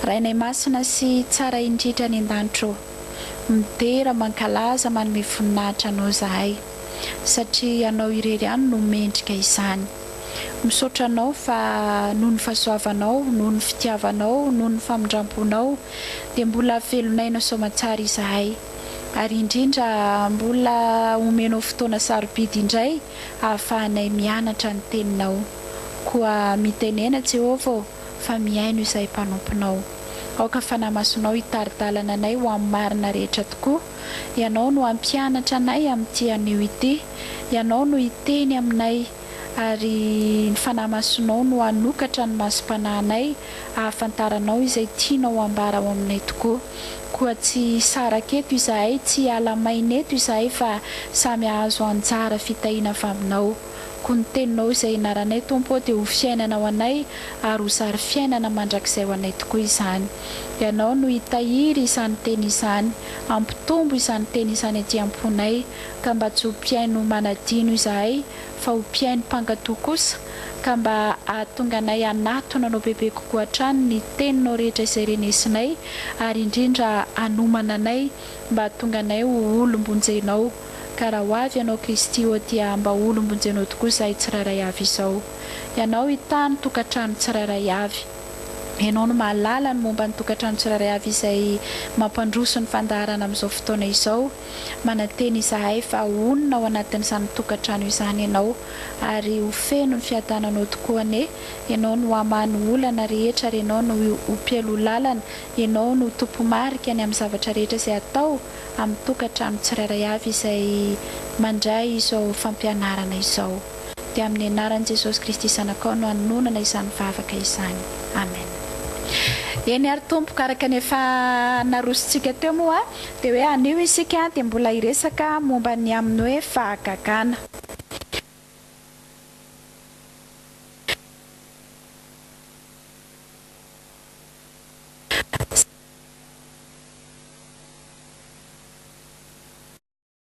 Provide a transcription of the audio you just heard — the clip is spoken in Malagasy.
Rainay masina sy tsara indrindra any an-danitra ô, midera, mankalaza, manome voninahitra Anao izahay, satria Ianao irery ihany no mendrika izany. Misaotra Anao fa noho ny fahasoavanao, noho ny fitiavanao, noho ny famindramponao, dia mbola velon'aina soamantsara izahay, ary indrindra mbola omenao fotoana sarobidy indray ahafahanay mianatra ny Teninao. Koa mitenena Jehovah ô, fa mihaino izahay mpanomponao. Aoka Fanahy Masinao hitari-dalana anay ho amin'ny marina rehetra tokoa. Ianao no hampianatra anay amin'ity anio ity. Ianao no hiteny aminay, ary ny Fanahy Masinao no hanokatra ny masom-panahinay hahafantaranao izay tianao hambara ao aminay tokoa. Koa tsy hisaraka eto izahay, tsy hiala maina eto izahay fa samy hahazo anjara fitahiana avy aminao. Koa ny teninao izay ianaranay Tompo ô dia ho fiainana ho anay ary ho zary fiainana mandrakizay ho anay tokoa izany. Ianao no hitahiry izany teny izany, hampitombo izany teny izany aty am-ponay ka mba tsy ho mpihaino manadino izahay fa ho mpihaino mpankato kosa ka mba hahatonga anay hanatona Anao bebe kokoa hatrany ny teninao rehetra izay renesinay ary indrindra hanomana anay mba hahatonga anay ho olom-bonjenao. Ka raha ho avy Ianao Kristy ô dia mba olom-bonjenao tokoa izahay tsirairay avy izao. Ianao hitaha ny tokantrano tsirairay avy. Ianao no mahalala ny momba ny tokantrano tsirairay avy izay mampandroso ny fandaharana amin'izao fotoana izao. Manantena izahay fa honina ao anatin'izany tokantrano izany Ianao ary ho feno ny fiadananao tokoa anie. Ianao no hamaha ny olana rehetra ary Ianao no ho mpialoha lalana. Ianao no tompo-marika ny amin'ny zavatra rehetra izay atao. amin'ny tokantrano tsirairay avy izay mandray izao fampianarana izao. Dia amin'ny anaran'i Jesosy Kristy Zanakao no anononana izany vavaka izany. Amen. Eny ary tompoko, araka ny efa narosontsika teo moa dia hoe anio isika dia mbola hiresaka momba ny amin'ny hoe fahagagana.